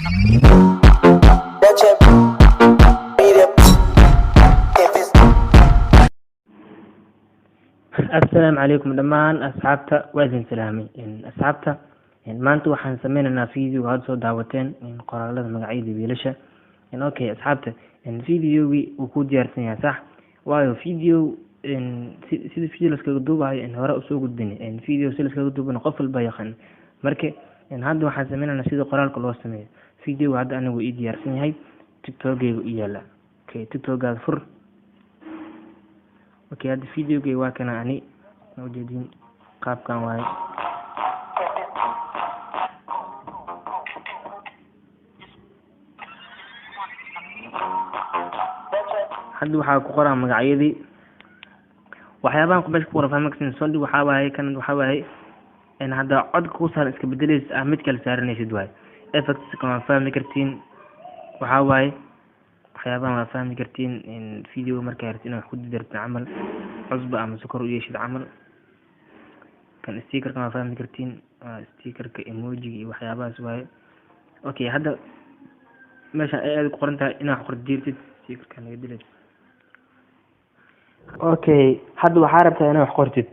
That media. If it's Assalaamu calaykum dhammaan asxaabta, waa idin salaamay asxaabta. Maanta waxaan sameynaynaa video aad soo daawateen, qoraalada magacyada wiilasha. Okay asxaabta, videogii wuu ku diyaarsan yahay, sax? Waayo video sida video laskaga duubayo hore usoo gudbin, video si laskaga duubana qof walba yaqaan. Marka hadda waxaan sameynaynaa sida qoraalka loo sameeyo. Videoga hadda anigu ii diyaarsan yahay, TikTokgayga u yaala. Okay, TikTokgaada fur. Okay, hadda videogayga waa kana, ani ujeedin qaabkan waaye. Hadda waxaa ku qoraa magacyadii, waxyaabahan meesha ku qoran fahmi kartiin. Sondi waxaa waaye kan, waxaa waaye hadda codka ku saaran iska bedelaysid, ah mid kale saaranaysid waaye. Effects waa fahmi kartiin, waxaa waaye waxyaabahan waa fahmi kartiin. Video markaa rabtid inaad wax ku dartid camal, cusba ama sokor u yeeshid camal. Kan stickerkan waa fahmi kartiin, waa stickerka, emojiga iyo waxyaabahaas waaye. Okay, hadda meeshan ay aad ku qoran tahay inaad wax qordirtid, stickerkan laga dilay. Okay, hadda waxaa rabtaa inaad wax qortid,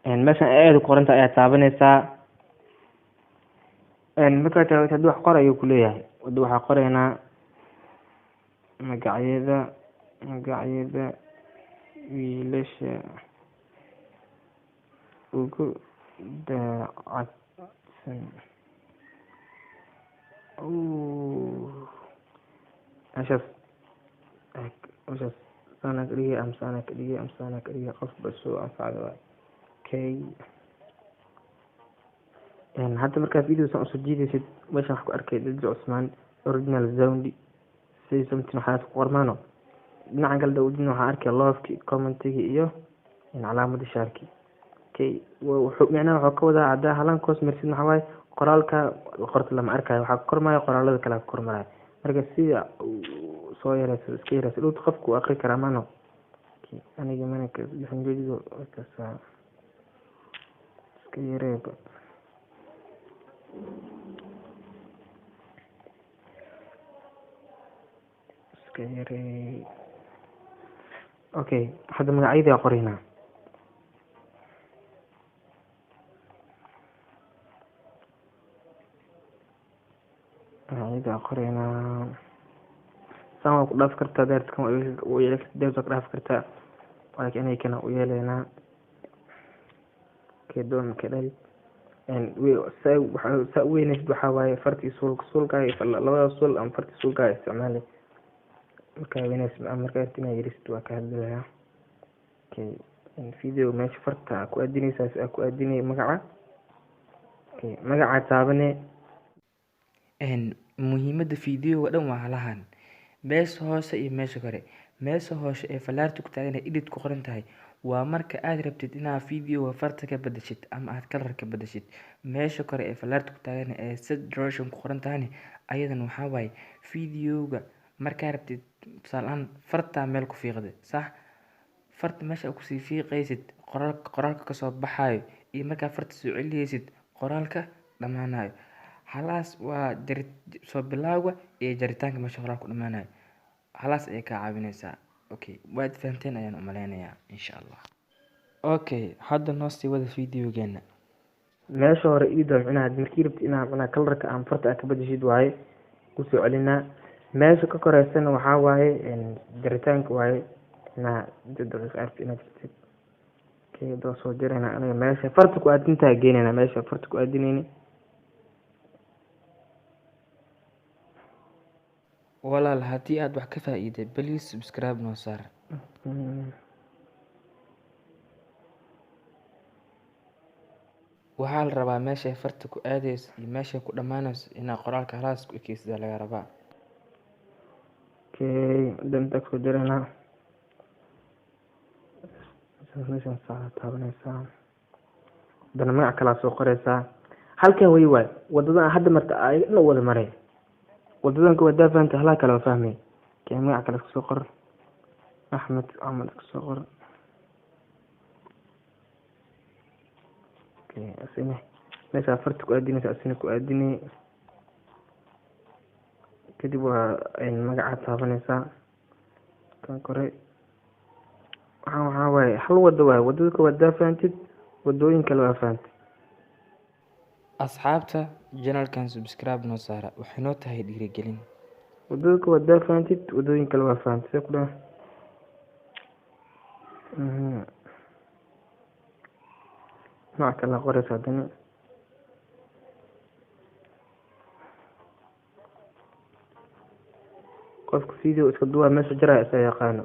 meeshan ay aad ku qoran tahay ayaad taabanaysaa. Markaa taabatid, hadda wax qor ayuu kuleeyahay. Hadda waxaa qoraynaa magacyada wiilasha ugu daacadsan. Meeshaas saanaa ka dhigay ama saanaa ka dhigay ama saanaa ka dhigay, qofba soo anfacda waay. Okay, hadda markaa video saan usoo jiidaysid, meeshan wax ku arkay Dad Cusmaan original sound, say something, waxaas ku qormaano. Dhinacan kale dawdina waxaa arkay loveki, commentigi iyo calaamadda shaarki. Okay, wuxuu micnaha wuxuu ka wadaa haddaa halan koos marsid, maxaa waaye qoraalka qorta lama arkayo, waxaa ku kormaayo qoraalada kale ku kormarayo. Marka sida soo yareysa, iska yareysa dhowta, qofku uu aqri karaa mano. Aniga mana ka bixin jeedido, markaasa iska yareeba. Iska yarey. Okay, hadda magacyadii aa qoraynaa. Magacyada aa qoraynaa, saan waa ku dhaafi kartaa, deertkan waa yeeli kartaa, deert waa ka dhaafi kartaa, laakiin inay kana u yeelaynaa. Okay, doon ka dhali saa u weynaysid, waxaa waaye fartii suulka, suulkaaga labada suul ama fartii suulkaaga isticmaali markaa weynaysid ama markaa rabtid inaad yarisid, waa ka hadlayaa. Okay, video meesha farta ku aadinaysaa, aa ku aadinay magaca. Okay, magaca taabane. Muhiimadda videoga dhan waa halahan meesha hoose iyo meesha kore. Meesha hoose ee falaarta ku taagan ee edit ku qoran tahay waa marka aad rabtid inaad videoga farta ka bedeshid ama aad color ka bedeshid. Meesha kore ee falaarta ku taagan ee set duration ku qoran tahayna ayadana waxaa waaye videoga markaa rabtid, tusaale ahaan fartaa meel ku fiiqday, sax? Farta meesha aad kusii fiiqaysid, qoraalka kasoo baxayo, iyo markaa farta soo celinaysid, qoraalka dhammaanayo. Halaas waa jari soo bilowga iyo jaritaanka meesha qoraalku dhammaanayo, halaas ayay kaa caawinaysaa. Okay, waad fahanteen ayaan umaleynayaa, insha Allah. Okay, hadda noo sii wada videogeena. Meesha hore ida micnaha markii rabtid inaad micnaha colorka ama farta aad ka bedeshid waaye, kusoo celinaa. Meesha ka koreysana waxaa waaye jaritaanka waaye, micnaha daqiiq aad rabtid inaad jartid. Okay, hadda soo jaraynaa aniga, meesha farta ku aadintaa geynayna, meesha farta ku aadinayni. Walaal, haddii aad wax ka faa'iiday, please subscribe noo saar. Waxaa la rabaa meeshay farta ku aadayso iyo meeshay ku dhammaanayso inaad qoraalka halaas ku ekeysidaa laga rabaa. Okay, hadda intaa kusoo jaraynaa, meeshan saa taabanaysaa, haddana magac kalaa soo qoraysaa. Halkan way waay wadadan hadda marta ayaga dhan wada maray wadadan kuwa hadaa fahantay, halaa kale waa fahmay. Okay, magac kale iska soo qor, Axmed camal iska soo qor. Okay, asina meeshaa farta ku aadinaysa, asina ku aadinay. Kadib waa magaca taabanaysaa kan kore. Waxaa waaye hal wado waaye, wadada koowaad hadaa fahantid, wadooyin kale waa fahantid. Asxaabta channelkan subscribe noo saara, waxay noo tahay dhiirigelin. Wadada koowaad hadaa fahantid, wadooyin kale waa fahantid. See ku dhaha magac kale qoraysa haddana. Qofka video iska duwaa meesha jaraya isa yaqaano.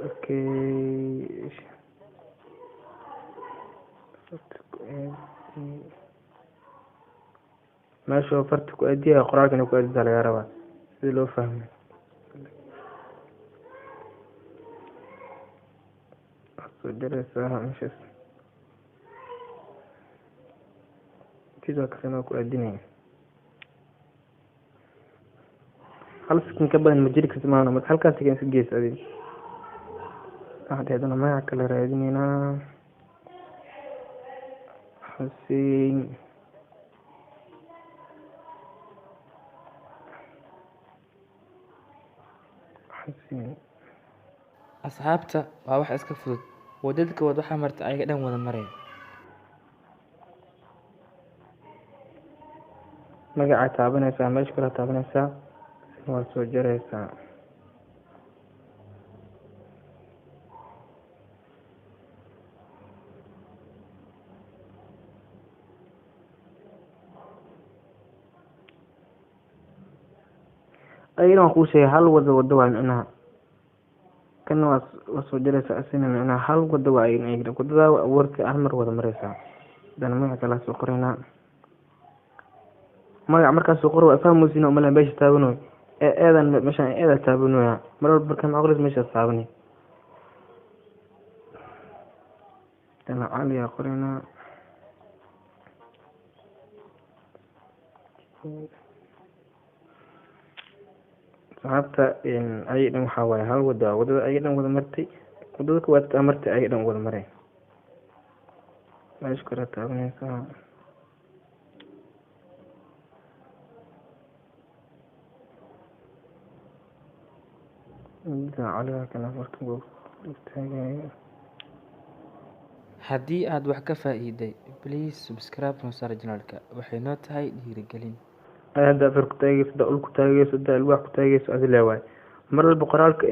Okay, meesha farta ku aadiyaha qoraalka ku aadida laga rabaa sida loo fahmo. Soo jaraysaa meeshaas, sidoo kalena waa ku aadinaya. Hal sakin ka badan ma jiri karti maana, marka halkaas sakin iska gees adiga. Waxaan haddana magaca kale raadineynaa, Xuseen. Xuseen. Asxaabta, waa wax iska fudud. Wadada koowaad waxaa marta ayaga dhan wada maraya. Magacaa taabanaysaa, meesha kale taabanaysaa, waa soo jaraysaa. Ayana waan kuu sheegay hal wado wado waa micnaha kana waa soo jaraysaa asina, micnaha hal wado waa ayagana wadadaa abuurta hal mar wada maraysaa. Hadana magaca kala soo qoraynaa. Magac markaas soo qoro waa fahmaysiin oo malaha meesha taabanoy ee eedan meeshaan eeda taabanoya mar walba markaa maxaa qoraysa meeshaas taabanay. Hadana Cali aa qoraynaa. Asxaabta, ayaga dhan waxaa waaye hal wado, wadada ayaga dhan wada martay. Wadada koowaad aa martay ayaga dhan wada maray. Meesha kore taabanaysaa. Cali waa kana farta taagayo. Haddii aad wax ka faa'iiday, please subscribe noo saar channelka, waxay noo tahay dhiirigelin. Hadda afar ku taagayso, haddaa ul ku taagayso, haddaa alwaax ku taagayso, adi lee waaye. Mar walba qoraalka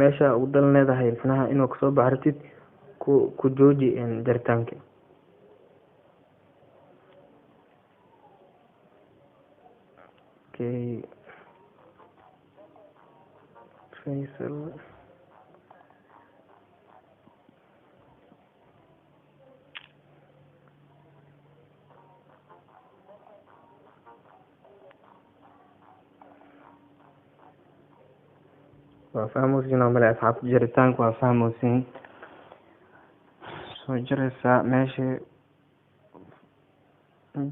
meesha ugu dan leedahay micnaha inuu kasoo baxo rabtid, ku jooji jaritaanka. Okay, Faisal. Waa fahmeysiin oo male asxaabta, jaritaanka waa fahmeysiin. Soo jaraysaa meesha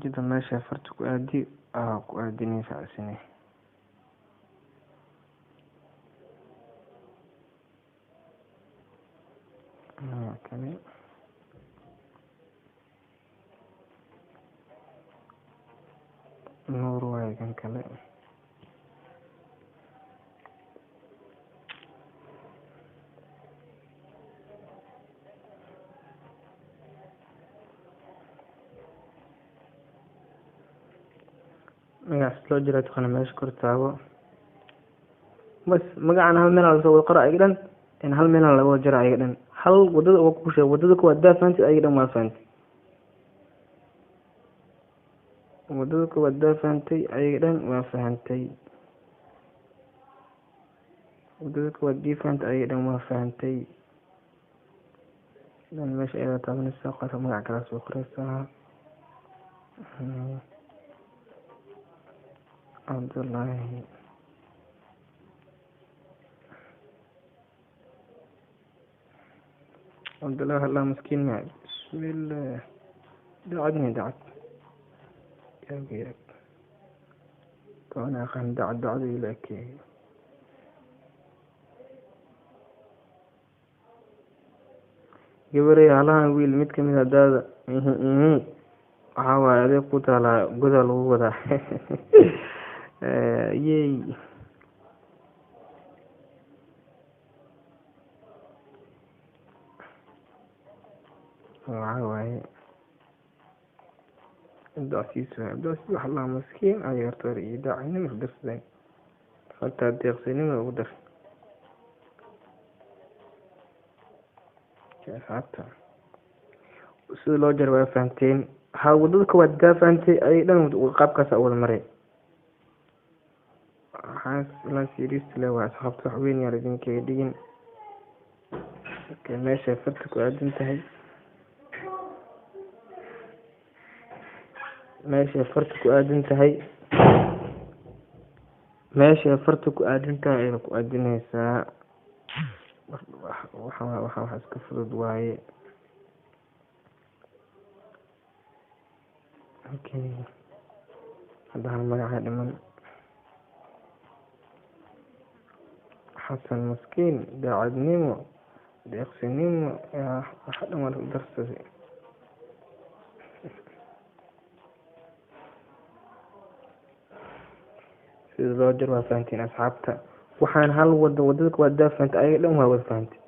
jida, meesha farta ku aadi aa ku aadinaysaa isina. Kale Nuur waaye kan kale. Magacaas loo jira taqaana, meesha kor taabo bas. Magacan hal meel lasoo wada qora ayaga dhan, hal meel laga wada jara ayaga dhan. Hal wadada waa ku sheeg, wadada koowaad hadaa fahantid ayaga dhan waa fahantay. Wadada koowaad hadaa fahantay ayaga dhan waa fahantay. Wadada koowaad dii fahantay ayaga dhan waa fahantay. Dan meesha ayadaa taabanaysaa, qora magac kala soo qoraysaa, Cabdullaahi. Cabdullaahi allah miskiin ma bismillah dacadni dacad yaag yaag toona aqaan dacad dacad ila ekeeyo. Gabarey halahan wiil mid kamid ah daada Waxaa waaye adeeg ku taalaa, godaa lagu wadaa. Yey, waxaa waaye Cabdicasiis waay. Cabdicasiis waxa lahaa maskiin ay horta hore iyo daacinimo isku darsadeen, hataa deeqsinimo ugu dar. Asxaabta, sida loo jaro waa fahanteen. Ha, wadada koowaad daa fahantay, ay dhan qaabkaas wada maray. Waxaas la serious le waa, asxaabta, wax weyn yaa idinkaga dhigin. Meeshay farta ku aadan tahay, meeshay farta ku aadan tahay, meeshay farta ku aadan tahay ayay ku aadinaysaa. Waxa wax iska fudud waaye. Okay, hadda hal magaca dhiman, Xasan maskiin, daacadnimo, deeqsinimo, waxa dhan waa lagu darsaday. Sida loo jaro waa fahanteen, asxaabta. Waxaan hal wado, wadada waa daa fahantay, ayaga dhan waa wada fahantay.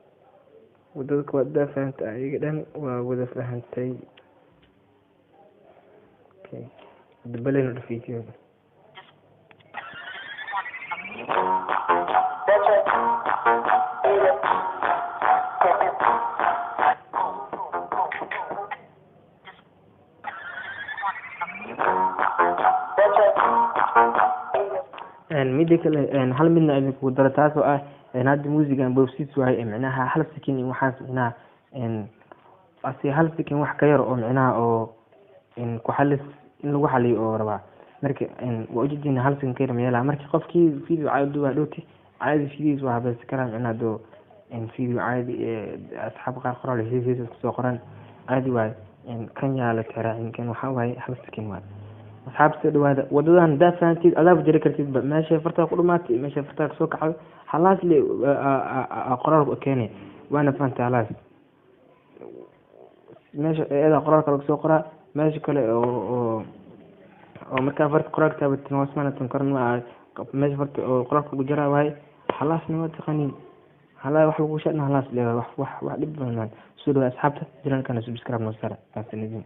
Wadada waa daa fahantay, ayaga dhan waa wada fahantay. Okay, hadda baleyno dhafiisyada. Mida kale, hal midna idinku daro, taas oo ah hadda muusigan boobsiis waaye, micnaha hal second iyo waxaas, micnaha asi hal second wax ka yar oo micnaha oo ku xalis in lagu xaliyo oo rabaa. Marka waa ujeedin, hal second ka yar ma. Marka qofkii video caadi duubaa dhowti, caadi videos waa habaysan karaa, micnaha doo video caadi, asxaab qaar qoraal hesiis kusoo qoran caadi waaye. Kan yaa la tixraacin, kan waxaa waaye hal second waaye. Asxaabta, soo dhawaada. Wadadan hadaa fahantid, adaaba jari kartid ba. Meeshay fartaa ku dhumaatay, meeshay fartaa kasoo kacday, halaas le qoraalku keenay, waana fahantay. Halaas meesha eeda qoraalka laga soo qoraa, meesha kale oo markaa farta qoraalka taabatin hoosmaana tan koran ma, meesha farta oo qoraalka lagu jaraa waaye. Halaasna waa taqaaniin, halaa wax lagu shadna, halaas leedahay, wax dhib badan. Soo dhawaada, asxaabta, channelkana subscribe noo saara. Mahadsanidin.